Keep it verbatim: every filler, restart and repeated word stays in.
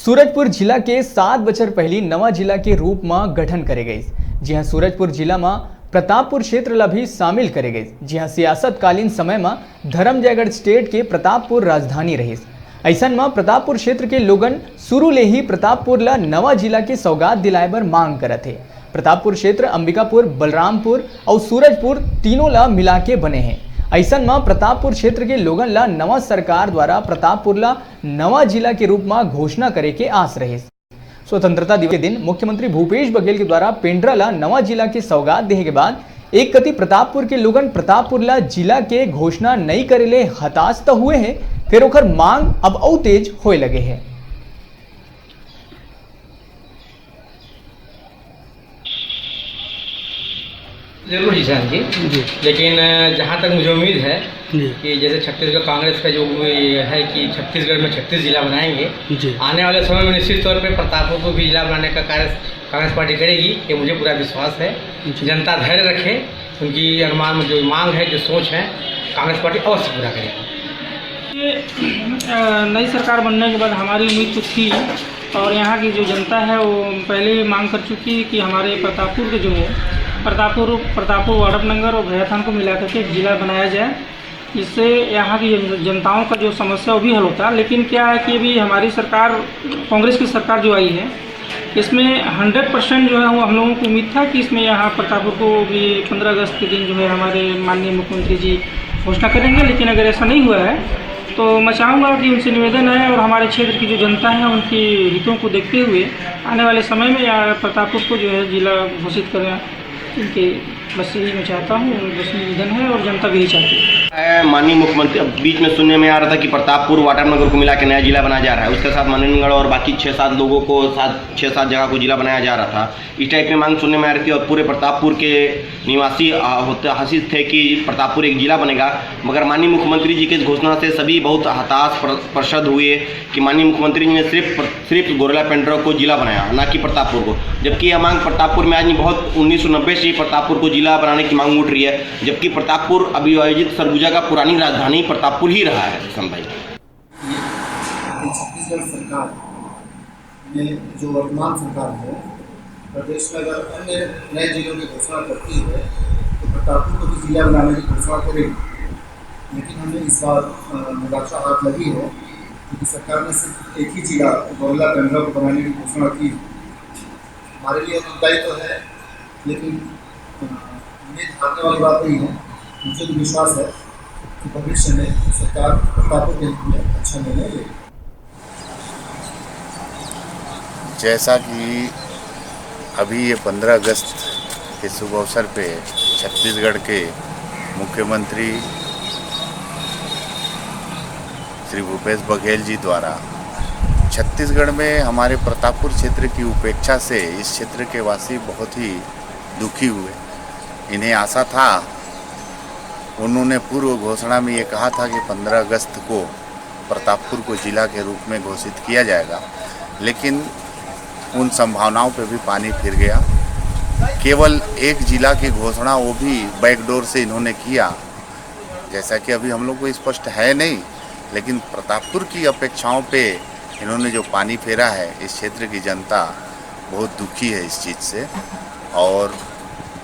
सूरजपुर जिला के सात बछर पहिली नवा जिला के रूप म गठन करे गइस, जिहां सूरजपुर जिला म प्रतापपुर क्षेत्र ला भी शामिल करे गइस, जिहां सियासतकालीन समय म धरमजयगढ़ स्टेट के प्रतापपुर राजधानी रहिस। अइसन म प्रतापपुर क्षेत्र के लोगन शुरू ले ही प्रतापपुर ला नवा जिला के सौगात दिलाए बर मांग करत हे। प्रतापपुर क्षेत्र अंबिकापुर, बलरामपुर अउ सूरजपुर तीनों ला मिला के बने हे। अइसन म प्रतापपुर क्षेत्र के लोगन ला नवा सरकार द्वारा प्रतापपुर ला नवा जिला के रूप म घोषणा करे के आस रहिस। स्वतंत्रता दिवस के दिन मुख्यमंत्री भूपेश बघेल के द्वारा पेंड्रा ला नवा जिला के सौगात देहे के बाद एक कति प्रतापपुर के लोगन प्रतापपुर ला जिला के घोषणा नई करे ले हताश त हुए हे, फेर ओकर मांग अब अउ तेज होए लगे हे। जरूर जी, सर जी। जी। लेकिन, अ, जहाँ तक मुझे उम्मीद है जी। कि जैसे छत्तीसगढ़ कांग्रेस का जो ये है कि छत्तीसगढ़ में छत्तीस जिला बनाएंगे, जी। आने वाले समय में निश्चित तौर पे प्रतापपुर को भी जिला बनाने का कार्य कांग्रेस पार्टी करेगी, ये मुझे पूरा विश्वास है। जी। जनता धैर्य रखे, उनकी अनुमान में जो मांग है, जो सोच है, कांग्रेस पार्टी अवश्य पूरा करेगी। ये, अ, नई सरकार बनने के बाद हमारी उम्मीद तो थी, और यहाँ की जो जनता है, वो पहले ही मांग कर चुकी है कि हमारे प्रतापपुर के जो है, प्रतापपुर, प्रतापपुर, वाड्रफनगर और भैयाथान को मिला करके एक जिला बनाया जाए, जिससे यहाँ की जन-, जनताओं का जो समस्या, वो भी हल होता है। लेकिन क्या है कि अभी हमारी सरकार, कांग्रेस की सरकार जो आई है, इसमें हंड्रेड परसेंट जो है, वो हम लोगों को उम्मीद था कि इसमें यहाँ प्रतापपुर को भी पन्द्रह अगस्त के दिन जो है, हमारे माननीय मुख्यमंत्री जी घोषणा करेंगे, लेकिन अगर ऐसा नहीं हुआ है, तो मैं चाहूँगा कि उनसे निवेदन है और हमारे क्षेत्र की जो जनता है, उनके हितों को देखते हुए आने वाले समय में यहाँ प्रतापपुर को जो है, जिला घोषित करें। इनके बस यही मैं चाहता हूँ, बस निवेदन है और जनता भी यही चाहती है। है, माननीय मुख्यमंत्री, अब बीच में सुनने में आ रहा था कि प्रतापपुर, वाड्रफनगर को मिला के नया जिला बनाया जा रहा है, उसके साथ मनेंद्रगढ़ और बाकी छः सात लोगों को, सात, छः सात जगह को जिला बनाया जा रहा था, इस टाइप में मांग सुनने में आ रही थी। और पूरे प्रतापपुर के निवासी, आ, होते, हर्षित थे कि प्रतापपुर एक जिला बनेगा, मगर माननीय मुख्यमंत्री जी के इस घोषणा से सभी बहुत हताश, प्र-, प्रसन्न हुए कि माननीय मुख्यमंत्री जी ने सिर्फ प्र-, सिर्फ गोरेला पेंड्रा को जिला बनाया, ना कि प्रतापपुर को। जबकि यह मांग प्रतापपुर में आज नहीं, बहुत उन्नीस सौ नब्बे से ही प्रतापपुर को जिला बनाने की मांग उठ रही है, जबकि प्रतापपुर अविभाजित सरगुजा का पुरानी राजधानी प्रतापपुर ही रहा है, किशन भाई। छत्तीसगढ़ सरकार में, जो वर्तमान सरकार है, प्रदेश में अगर अन्य नए जिलों की घोषणा करती है, तो प्रतापपुर को भी जिला बनाने की घोषणा करेगी। लेकिन हमें इस बार, अ, निराशा हाथ लगी है, क्योंकि सरकार ने सिर्फ एक ही जिला, गोरेला पेंड्रा को बनाने की घोषणा की है। हमारे लिए दुखदाई तो है, लेकिन, अ, उम्मीद हारने वाली बात नहीं है। मुझे तो विश्वास है कि भविष्य में सरकार प्रतापपुर के हित में अच्छा निर्णय लेगी। जैसा कि अभी ये पन्द्रह अगस्त के शुभ अवसर पे छत्तीसगढ़ के मुख्यमंत्री श्री भूपेश बघेल जी द्वारा छत्तीसगढ़ में हमारे प्रतापपुर क्षेत्र की उपेक्षा से इस क्षेत्र के वासी बहुत ही दुखी हुए। इन्हें आशा था, उन्होंने पूर्व घोषणा में ये कहा था कि पन्द्रह अगस्त को प्रतापपुर को जिला के रूप में घोषित किया जाएगा, लेकिन उन संभावनाओं पे भी पानी फिर गया। केवल एक जिला की घोषणा, वो भी बैकडोर से इन्होंने किया। जैसा कि अभी हम लोग को स्पष्ट है नहीं, लेकिन प्रतापपुर की अपेक्षाओं पे इन्होंने जो पानी फेरा है, इस क्षेत्र की जनता बहुत दुखी है इस चीज़ से। और